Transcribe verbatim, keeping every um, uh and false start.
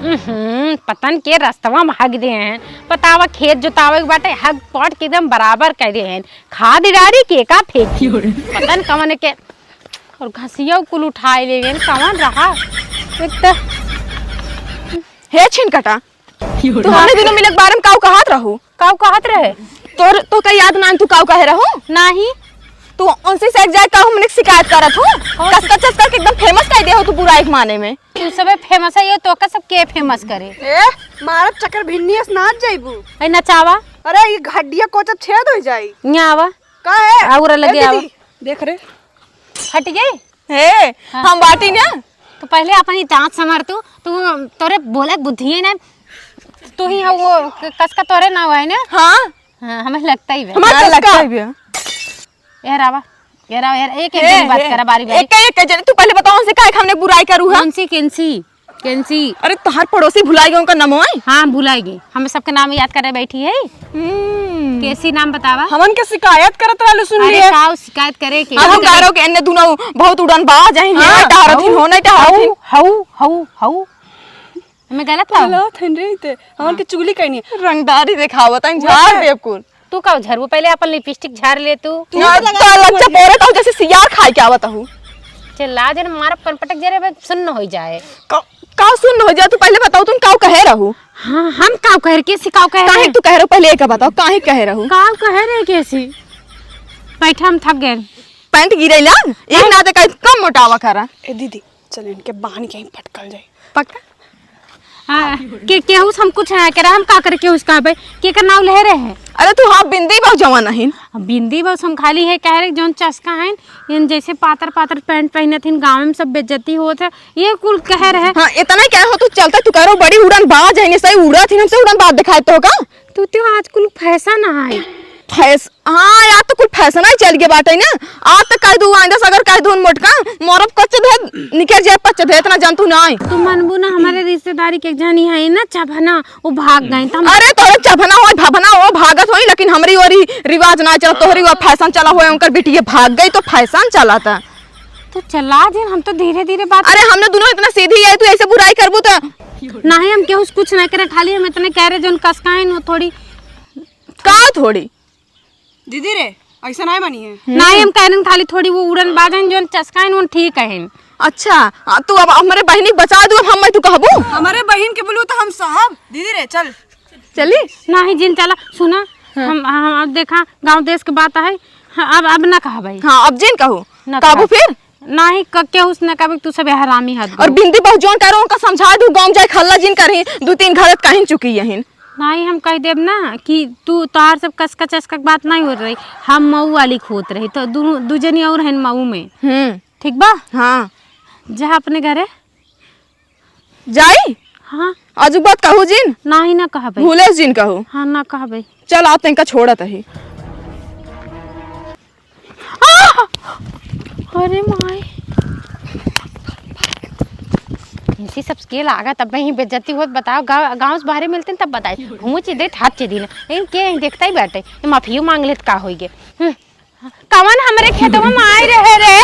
हम्म, पतन के रस्तवा में हग दे हैं। बतावा, खेत जोतावे के बाटे, हग पट के एकदम बराबर कर दे हैं। खाद डारी के का फेंकी? पतन कवन के। और घसिया कुल उठाए ले गए, कवन रहा? एक त हे छिनकटा, तू हमने दुनो मिले के बारे में काऊ कहत रहू? काऊ कहत रहे? तोर, तोका याद ना, तू काऊ कहे रहू? नाही। तू उनसे से एक जाए काऊ हमने शिकायत करत हो? कौन? कसका चस्का के एकदम famous कर दे हो तू बुराई के माने में। तू सबे famous है, ये तोका सब के famous करे? ए, मारत चक्कर भिन्नी अस नाच जाइबू। ए, नचावा। अरे, ये हड्डिया कोचब छेद हो जाई। यहाँ आवा। का है? आउर लगे ए, आवा। दीदी, देख रे। हट गई? हे, हाँ। हम बाटी ना। तो पहले अपन ही दांत संभार तू, तू तोरे बोले बुद्धि है ना, तू ही है वो क-, कसका तोरे नाव है ना? हाँ। हाँ, हमें लगता ही बे। हमार हाँ, कसका। लगता ही बे। यार आवा, यार आवा, यार एक एक हे, जन बात हे। करा बारी बारी। एक एक जन, तू पहले बताओ उनसे काहे हमने बुराई करू है? कौन सी, कौन सी? केंसी। अरे, तोहार पड़ोसी भुलाई गए उनका नामो है? हाँ, भुलाई गए। हम सबके नाम याद करे बैठी है। हम्म। केसी नाम बतावा? हमन के शिकायत करत रहलू, सुन अरे, लिए। काऊ शिकायत करे के? हम कह रहे हो कि एन्ने दुनो बहुत उड़न बाज हैं, हाँ, नहीं टहरत हिन, हऊ, हो नहीं टहरत हिन। हऊ, हऊ, हऊ, हऊ। हमें गलत कहा? गलत हन रे, ते हमन के चुगली कहनी है। रंगदारी देखावत हैं, झाड़ देब कुल। तू का झरबू? पहले अपन lipstick झार ले तू। तू ना, तो लगा तो लग जा, बोले तो जैसे सियार खाए के आवत हूँ। चिल्ला जन मारा पनपटक जरे बे सुन्न हो जाए। का, का सुन्न हो जाए? तू पहले बताओ, तुम काऊ कहे रहू? हाँ, हम काऊ कहे रहे, केसी काऊ कहे काहे रहे? तू कहे रहू? पहले एक बताओ, काहे कहे रहू? काऊ कहे रहे केसी? बैठा, हम थक गए। पैंट गिरे लाग, एक हाँ। ना दे कम मोटावा करा। ए दीदी, चल इनके बांध के ही पटकल जाए। पक्का? हाँ, के, केहू से हम कुछ ना करे, हम का करे केहू से कहबे, केकर नाव ले रहे हैं? अरे तू हाँ बिंदी बाऊ जवान अहिन। अब बिंदी बाऊ से हम खाली है कह रहे जौन चस्का हैं, इन जैसे पातर पातर पैंट पहनत हिन, गाँव में सब बेइज्जती होत है, ये कुल कह रहे हैं। हाँ, इतना ही क्या हो तू चलता, तू करो बड़ी उड़न बाज है, सही उड़त हिन, हमसे उड़न बाज दिखाए तो का? तू तो आज कुल फैशन है। फैस-, हाँ, यार, तो कुल फैशन ही चल गए बाटे ना। आज तो कह दू, आइंदा से अगर कह दू मोटका, मोरब कच्चे दे, निकल जाए पच्चे दे, इतना जानतू नहीं। तू मनबू ना, हमारे रिश्तेदारी के एक जनी है ना, चभना, वो भाग गए। तो हम अरे, तोरे चभना होई, भभना हो, भागत होई, लेकिन हमरी ओरी रिवाज ना चला, तोहरी ओर फैशन चला होए, उनकर बिटिया भाग गई तो फैशन चला था। तो चला जिन, हम तो धीरे धीरे बात अरे, हमने दुनो इतना सीधी है, तू ऐसे बुराई करबू तो। नहीं, हम केहू से कुछ ना करे, खाली हम इतने कह रहे, जौन कसका है, वो थोड़ी का थोड़ी? दीदी रे, ऐसा नाहीं मानी है। हम्म। नाहीं, हम कहन खाली थोड़ी वो उड़न बाजन जोन चस्का है, उन ठीक है। अच्छा, आ, तू अब हमरे बहिनी बचा दू, अब हम तू कहबू? हमरे बहिन के बोलू तो हम सहब। दीदी रे, चल। चली? नाहीं जिन चला, सुना, हाँ। हम, हम अब देखा, गाँव देश के बात है, हाँ, अब, अब ना कहबै। हाँ, अब जिन कहू। ना कहबू कहब। फिर? नाहीं, क-, केहू से ना कहबै, तू सब हरामी हद और गो। बिंदी बहू जोन करो, उनका समझा दू, गाँव जाए खल्ला जिन करही, दू तीन घर कहीं चुकी यहिन। नाहीं, हम कह देब ना कि तू, तोहार सब कसका चस्का के बात नाहीं होत रही, हम मऊ वाली के होत रही, तो दू, दू जनी और हन मऊ में। हम्म। ठीक बा? हाँ। जा अपने घरे। जाई? हाँ। आजू बात कहू जिन? नाहीं, ना कहबै। भूले जिन कहू। हाँ, ना कहबै। चल, आ तनिका छोड़त ही। आह! अरे माई। इनसे सब के लागा, तब ही बेइज्जती होत, बताओ, गाँव, गाँव से बाहरे मिलते हैं, तब बताए। हुआ चीज देत, हाथ चीज दिन। लेकिन के यहीं देखता ही बैठे, ये माफियो मांग लेत, का होई गे? हम्म। कवन हमरे खेतवा में आए रहे रे?